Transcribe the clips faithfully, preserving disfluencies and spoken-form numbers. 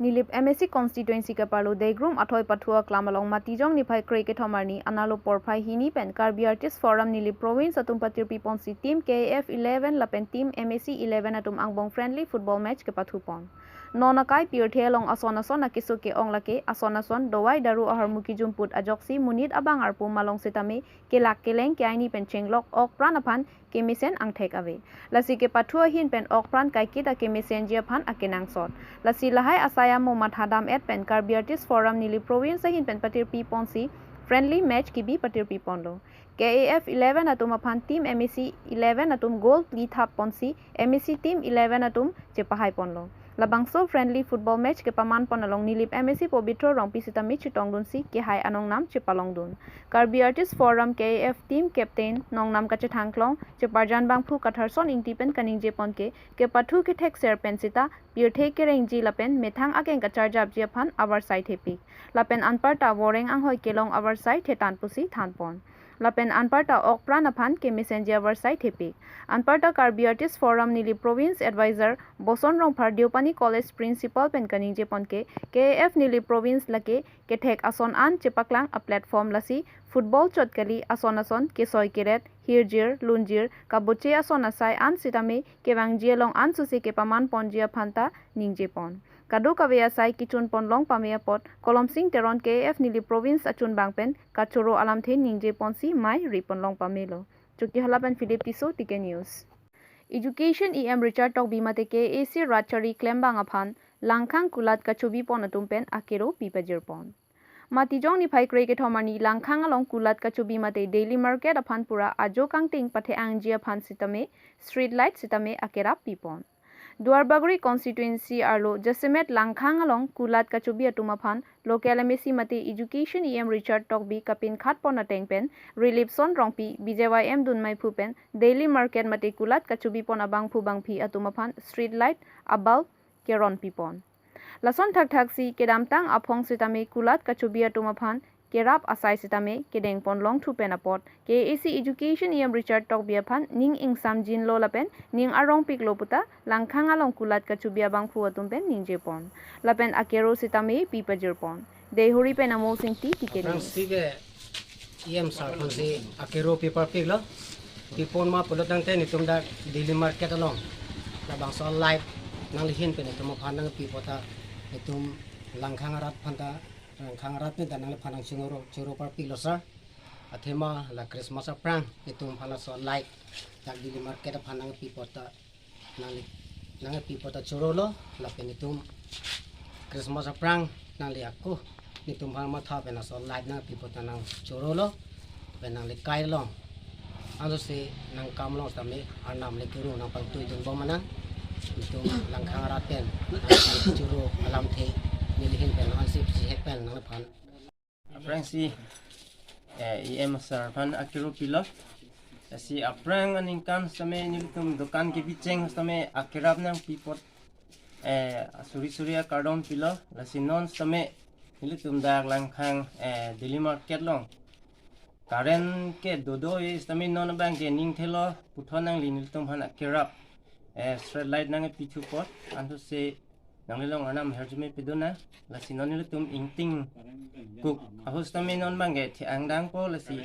Nilip M A C constituency keparlo Degrum Athoi Pathu aklam along Matijong niphai kre kethom arni analo porphai hini pen Karbi Artist Forum Nilip Province atum patirpi ponsi team K A F eleven lapen team M A C eleven atum angbong friendly football match kepathu pon. Non akai pirthe along ason ason akeso ke-ong lake ason ason dovai daru ahormu kijumput ajoksi monit abang arpu malong sitame kelak keleng ke-aini pen chenglok ok pran aphan kemesen angthek ave. Lasi kepathu ahin pen ok pran kaiketa kemesenji aphan akenangsot. Lasi lahai asai amo matha dam-et pen Karbi Artist Forum Nilip Province ahin pen patirpi ponsi friendly match kebi patirpi ponlo. K A F eleven atum aphan team M A C eleven atum goal phli thap ponsi M A C team eleven atum chepahai ponlo. Labangso friendly football match kepaman pon along Nilip M A C Pobitro Rongpi sitame chetongdunsi kehai anongnam chepalongdun. Karbi Artist Forum K A F team captain nongnam kachethangklong cheparjan bangphu Katharson Ingti pen kaningje pon ke kepathu kethekser pen sita pirthe kerengji lapen methang akeng kacharjapji aphan avarsai thepik. Lapen anparta voreng anghoi kelong avarsai thetan pusi than pon. Lapen anparta ok pran aphan kemesenji avarsai thepik. Anparta Karbi Artist Forum Nilip Province Advisor Boson Rongphar Deopani College Principal pen kaningje pon ke K A F Nilip Province lake kethek ason an chepaklang a platform lasi football chot kali ason ason kesoi keret hirjir lunjir kaboche ason asai an sitame kevangji along an susi kepaman ponji aphan ta ningje pon. Kadokave asai kechun pon long pame apot Kolomsing Teron K A F Nilip Province achun bang pen kachoro alamthe ningje ponsi mai ri pon long pamelo. Chokihola pen Philip Tisso, T K News. Education E M Richard Tokbi mate K A C rat chari klembang aphan Langkhang kulat kachobi pon atum pen akero pi pajir pon. Matijong niphai kre kethom arni Langkhang along kulat kachobi mate daily market aphan pura ajo kangting pathe-angji aphan sitame street light sitame akerap pi pon. Duarbagori constituency arlo jasemet Langkhang along kulat kachobi atum aphan local M A C mate Education E M Richard Tokbi kapinkhat pon ateng pen Rilipson Rongpi, B J Y M dunmai phu pen daily market mate kulat kachobi pon abangphu bangphi atum aphan street light a bulb keron pi pon. Lason thakthak si kedamtang aphong sitame kulat kachobi atum aphan kerap asai sitame kedeng pon long thu pen apot K A C Education E M Richard Tokbi aphan ning ingsam jinlo lapen ning arong piklo puta Langkhang along kulat kachobi abangphu atum pen ningje pon. Lapen akero sitame pi pajir pon. Deihori pen Amo Singti, T K News. Aphrangsi ke E M sir aphansi akero pi parpiklo. Pi pon ma pulo tangte netum dak daily market along labangso light nanglihin pen netum aphan nangpi apot ta netum Langkhang arat aphan ta, Langkhang arat pen ta nangliphan nangchoro, choro parpiklo sir. Athema la Christmas aphrang netum aphan laso light dak daily market aphan nangpi apot ta nangli, nangpi apot ta chorolo, lapen netum Christmas aphrang nangli ako netum aphan matha pen laso light nangpi apot ta nangchorolo, pen nangli kai along. Ansi nangkam along sitame Arnam le kuru nangpangtui dunbom ma nang. Netum Langkhang arat pen nangchoro alamthe nelihin pen ansi pisi hek pen nangliphan. Aphrangsi, eh, E M sir aphan akero pilo. Lasi aphrang aningkan sitame nelitum dokan kebicheng sitame akerap nangpi apot, eh, suri suri akardom pilo. Lasi non sitame nelitum dak Langkhang, eh, daily market along current ke dodo e sitame non abang ke ning thelo puthot nangli nelitum aphan akerap, eh, street light nangpi thu apot ansi nangli along Arnam ahirjume pedun nang. Lasi non nelitum ingtingkuk ahut sitame non abang ke the-ang dangpo, lasi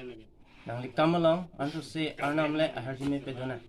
nangli kam along ansi Arnam le ahirjume pedun nang.